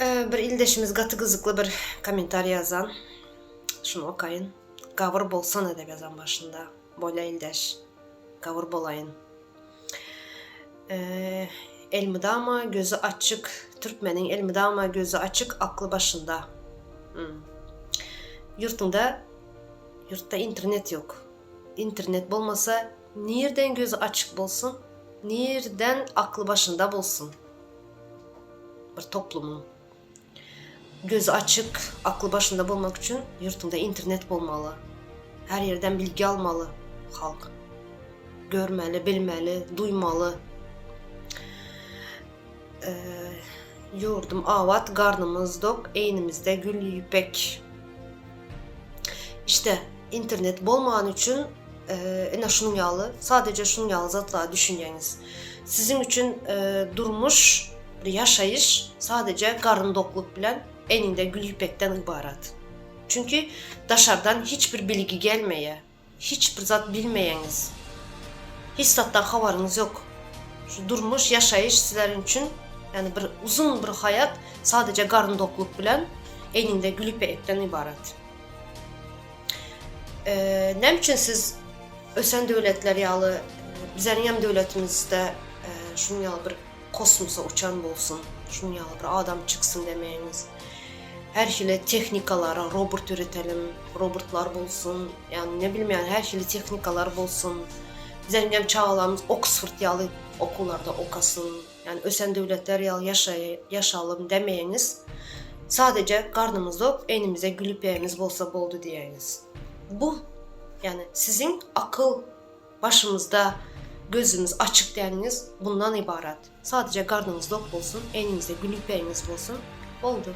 Bir ildeşimiz gaty gyzykly bir kommentariý ýazan. Şuny okaýyn. Gabyr bolsana dep ýazan başynda. Bolýa ildeş. Gabyr bolaýyn. Elmydama gözi açyk türkmeniň elmydama gözi açyk akly başynda. Ýurtuňda ýurtda internet ýok. Internet bolmasa nirden gözi açyk bolsun, nirden akly başynda bolsun bir toplumyň. Gözi açyk, akly başynda bolmak üçin ýurtuňda internet bolmaly. Her ýerden bilgi almaly halk. Görmeli, bilmeli, duýmaly. Ýurdum abat, garnymyz dok, eýnimizde gül ýüpek. İşte internet bolmany üçin ine şunuň ýaly, sadece şunuň ýaly zatlara düşünýäňiz. Siziň üçin durmuş, bir ýaşaýyş sadece garyn dokluk bilen eniňde gül ýüpekden ybarat. Çünki daşardan hiç bir bilgi gelmeýär. Hiç bir zat bilmeýäňiz. Hiç zatdan habaryňyz ýok. Şu durmuş, ýaşaýyş sizleriň üçin, ýagny bir uzyn bir haýat sadece garyn dokluk bilen eniňde gül ýüpekden ybarat. Näme üçin siz ösen döwletler ýaly bizleriňem döwletimizde şunuň ýaly bir kosmosa uçan bolsun, şunuň ýaly bir adam çyksyn demeýiňiz. Her hili tehnikalara robot üretelim, robotlar bolsun, ýagny ne bilim ýagny her hili tehnikalar bolsun. Bizleriňem çagalarymyz Oksford ýaly okuwlarda okasyn, ýagny ösen döwletler ýaly ýaşalym demeýiňiz. Sadece garnymyz dok, egnimize gülüp-ýegimiz bolsa boldy diýýäňiz. Bu, ýagny siziň akyl başymyzda gözümiz açyk diýeniňiz bundan ybarat. Sadece garnyňyz dok bolsun, egniňizde gülüp-ýegiňiz bolsun, boldy.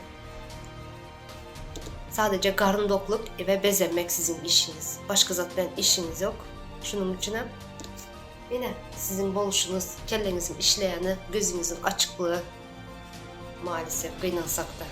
Sadece garyn dokluk we bezenmek siziň işiňiz. Başga zat bilen işiňiz ýok. Şunuň üçinem ine siziň boluşyňyz, kelleňiziň işleýäni, gözüňiziň açyklygy. Maalesef, gynansak-da.